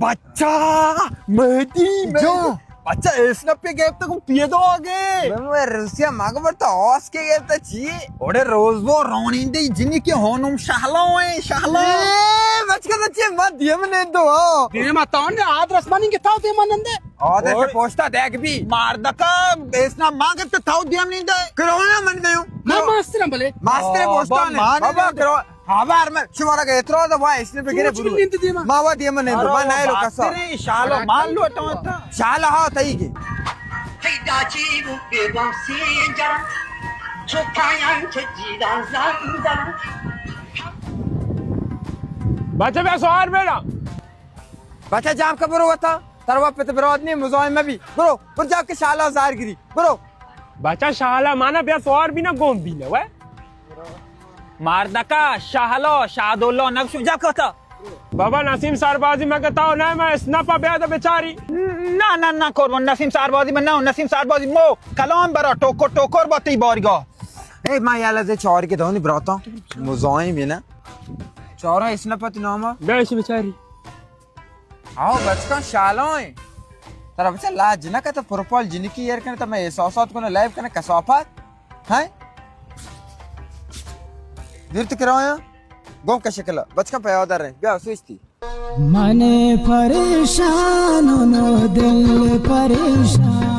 بچہ، مہدی، مہدی۔ جو۔ بچہ، اسنپ پہ گپت کو پیدا آگے۔ میں روسیا مگبر تو آس کے گپت چی؟ اوڑے روز وہ رونیندے جنی کے ہونم شہلا ہیں، شہلا۔ اے، بچہ بچے، ما دیم نے دو۔ دیما تاؤں نے آد رسمانی کے تاؤ دیما نندے۔ آد سے پوچھتا دیکھ بھی۔ ماردکا، اسنپ ما گپت تاؤ دیم نندے۔ کرونا من دیو۔ ما ماسترم بلے۔ ماستر پوچھتا نے۔ بابا، کرو۔ ہاں، بار میں شمارا کا اعتراض ہے، وا اسنپ پہ گرے برو۔ ما وا دیم نے، ما نہ لو کسا۔ شالو مان لو تو۔ شالو ہاں، تئی کے۔ پیدا چی بو بے بام سی جرا، چو پایان چو جیدان زان زان۔ بچہ بیا سوار بیڑا۔ بچہ جام کا برو وتا، تروا پت براد نہیں مزاحم بھی۔ برو، پر جا کے شالا زار گری۔ برو۔ بچہ شالا مانا بیا سوار بھی نہ گوم بھی نہ، وے۔ ماردکا، شالا، شاد اللہ، نقش جا کتا۔ بابا نسیم سربازی مگہ تاؤ نہ، میں اسنپا بیاد بچاری۔ نہ، نہ، نہ، قربان، نسیم سربازی میں نہ، نسیم سربازی مو کلام برا ٹوکر ٹوکر با تی بارگاہ۔ اے، ما یالا زے چار کے دونی براتا۔ مزاحم ہے نا۔ چارا اسنپا تی ناما۔ بیش بچاری۔ آؤ بچکاں شالائیں۔ ترا بچہ لاج نہ کتا پروپال جنکی ایر کنے تا میں احساسات کنے لائیو کنے کسافات۔ ہیں؟ دیر تو کرایا؟ گم کا شکل۔ بچکاں پیادہ رہے۔ بیا سوچتی۔ من پریشان و دل پریشان۔